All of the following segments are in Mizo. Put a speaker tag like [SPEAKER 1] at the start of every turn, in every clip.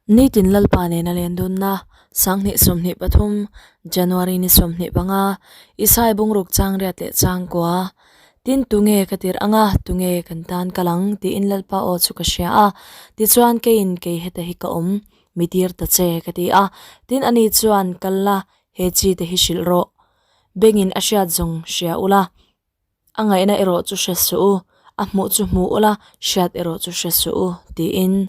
[SPEAKER 1] Nitin Lalpa nena lendunna, 2023, January ni 25, Isai bungruk chang riat leh chang kua. Tin tunge ka tir anga, tunge kan tan kal ang tiin Lalpa aw chu ka hria a. Tichuan keiin kei heta hi ka awm, mi tir ta che ka ti a. Tin ani chuan kal la, he chi te hi hrilh rawh. Bengin a hriat zawng hria ula. A ngaihna erawh chu hre suh u, a hmuh chu hmu ula, hriat erawh chu hre suh u, tiin.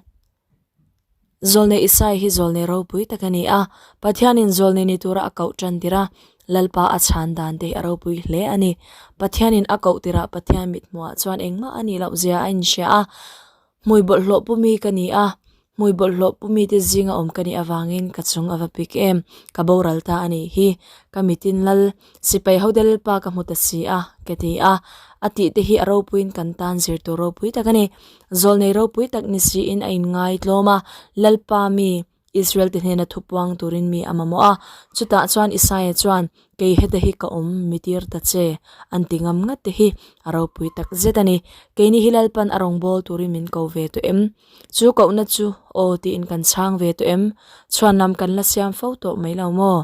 [SPEAKER 1] Zawlnei Isai hi zawlnei ropui tak a ni a, Pathianin zawlnei ni tura a koh tan tir a, Lalpa a chhan dan te hi a ropui hle a ni. Pathianin a koh tirah Pathian mithmuhah chuan engmah a nih loh zia a inhria a, Hmui bawlhhlawh pu mi ka ni a, hmui bawlhhlawh pu mite zinga awm ka nih avangin ka chung a va pik em, ka boral ta a nih hi, ka mitin lal, sipai ho del pa ka hmu ta si a, ka ti a, a tih te hi a ropuiin kan tan zir tur ropui tak a ni. Zawlnei ropui tak ni siin a inngai tlawm a, Lalpa mi, Israel te hnena thu puang turin mi a mamawh a, chutah chuan Isaia chuan, Kei heta hi ka awm, mi tir ta che, an ti ngam ngat te hi a ropui tak zet a ni. Keini hi Lalpan a rawngbâwl turin min ko ve tawh em? Chu kohna chu aw tiin kan chhang ve tawh em? Chhuan lam kan la siam fo tawh mai lo maw?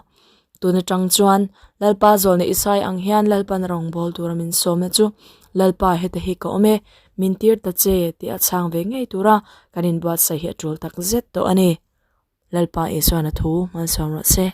[SPEAKER 1] Tun atang chuan Lalpa zawlna Isai ang hian Lalpan a rawngbâwl tura min sawmna chu, Lalpa heta hi ka awm e, min tir ta che tih a chhang ve ngei tura kan inbuatsaih hi a tul tak zet tawh a ni. Lalpa Isuan a thu hmalsawm rawh se.